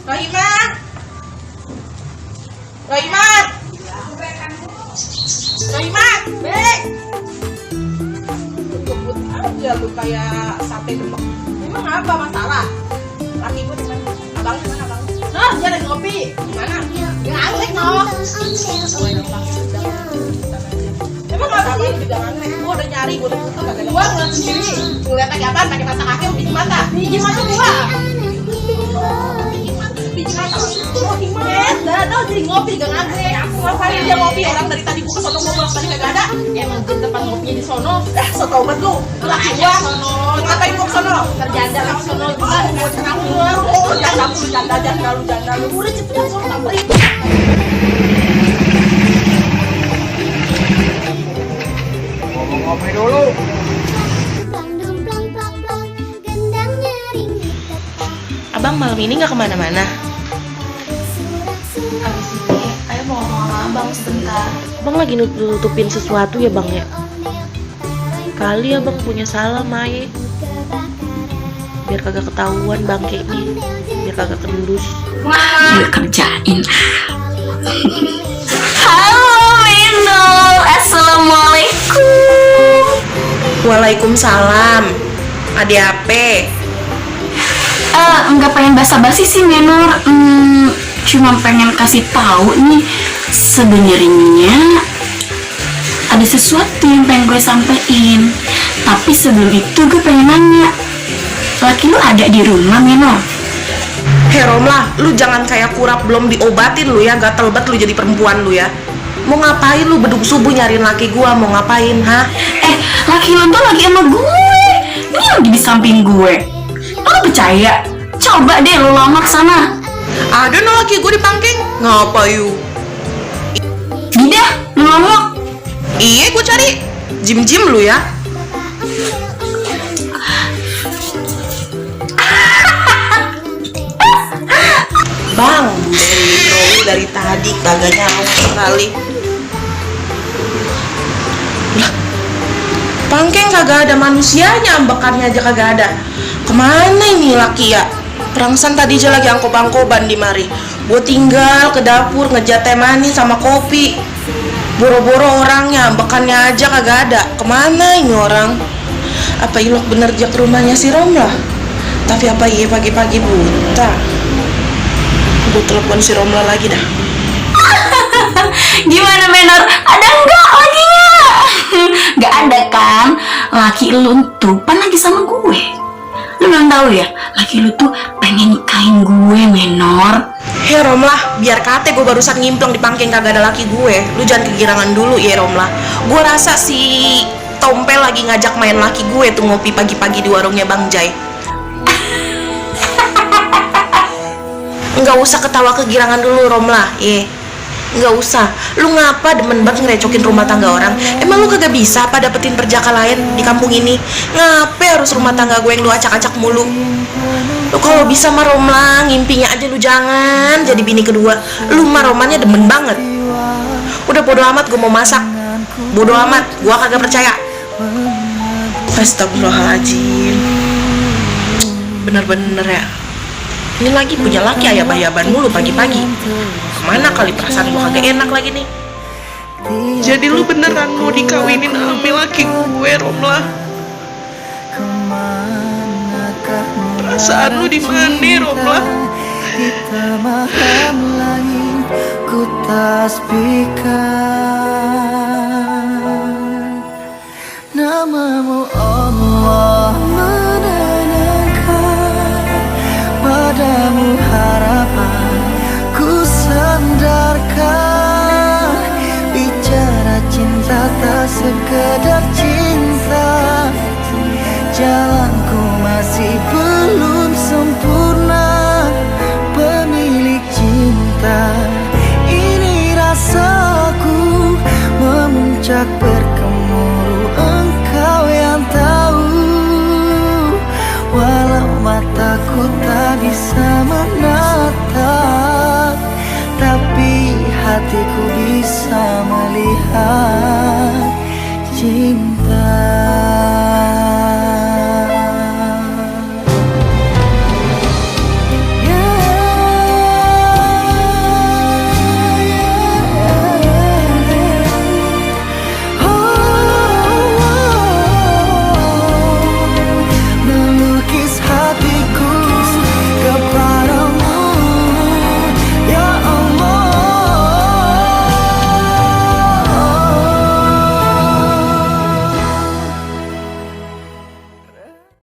Rohimah, Rohimah, Rohimah, Bek. Kebut aja lu kayak sate demek. Emang apa masalah? Laki gue di mana? Abang di mana, Abang? Noh, dia lagi ngopi. Di mana? Yang antek, Noh. Emang apa sih? Gue udah nyari, gue udah putar kagak. Gua ngeliat sendiri. Ngeliat pakai apa? Pakai mata kaki, biji mata. Biji mata gua. Biji mata. Dah, jadi ngopi gak ngagre. Aku ngapain dia ngopi? Orang dari tadi gua kesono ngobrol tadi kagak ada. Emang di tempat ngopinya di sono. Setobat lu. Laki gua. Ngapain gua kesono? Terjanda ke sono. Bukan gua cenang gua. Oh, janda lu. Udah cepet sono samperin. Ngopi dulu. Abang malam ini nggak kemana-mana? Abis ini, ayo mau ngomong sama abang sebentar. Abang lagi nutupin sesuatu ya bang ya? Kali abang punya salah Mai. Biar kagak ketahuan bangkainya. Biar kagak kendus. Gue kerjain. Halo Mino, assalamualaikum. Waalaikumsalam. Ada apa? Nggak pengen basa-basi sih Menor. Cuma pengen kasih tahu nih, sebenarnya ada sesuatu yang pengen gue sampein. Tapi sebelum itu gue pengen nanya, laki lu ada di rumah Menor? Herom lah, lu jangan kayak kurap belum diobatin lu ya, gatel banget lu jadi perempuan lu ya. Mau ngapain lu beduk subuh nyariin laki gua, mau ngapain, ha? Laki lu tuh lagi sama gue. Ini lagi di samping gue. Lo percaya? Coba deh lo lamar sana. Ada no laki gua di pangking. Ngapa yu? Tidak, lo lamar. Iya gua cari. Jim lu ya. Bang, dari tadi kagak nyaut sekali. Lah, pangkeng kagak ada manusianya, ambekannya aja kagak ada. Kemana ini laki ya? Perangsan tadi aja lagi angkop-angkoban di mari. Gue tinggal ke dapur ngejat teh manis sama kopi. Boro-boro orangnya, ambekannya aja kagak ada. Kemana ini orang? Apa ilok bener jak rumahnya si Romlah? Tapi apa iya pagi-pagi buta? Gue telepon si Romla lagi dah. Gimana Menor? Ada enggak lakinya? Gak ada kan? Laki lu tuh pan lagi sama gue. Lu belum tahu ya? Laki lu tuh pengen nikahin gue Menor. Hei Romlah, biar kate gue barusan ngimplong di pangking kagak ada laki gue. Lu jangan kegirangan dulu ya Romlah. Gue rasa si Tompel lagi ngajak main laki gue tuh ngopi pagi-pagi di warungnya Bang Jai. Nggak usah ketawa kegirangan dulu Romlah, nggak usah. Lu ngapa demen banget ngerecokin rumah tangga orang? Emang lu kagak bisa apa dapetin perjaka lain di kampung ini? Ngapa harus rumah tangga gue yang lu acak-acak mulu? Lu kalau bisa mah Romlah, ngimpinya aja lu jangan jadi bini kedua. Lu mah romannya demen banget. Udah bodo amat gue mau masak. Bodo amat, gue kagak percaya. Astagfirullahaladzim. Bener-bener ya. Ini lagi punya laki ayah-bayaban mulu pagi-pagi. Kemana kali perasaan gua kagak enak lagi nih. Jadi lu beneran mau dikawinin sama laki gue, Romlah? Perasaan lu di mana, Romlah? Di temahan langit ku tasbihkan namamu Allah, menenangkan padamu harapan ku sandarkan. Bicara cinta tak sekedar cinta, jalanku masih belum sempurna. Pemilik cinta, ini rasaku memuncak bergemuruh. Engkau yang tahu, walau mataku tak bisa menatap, tapi hatiku bisa melihat cinta.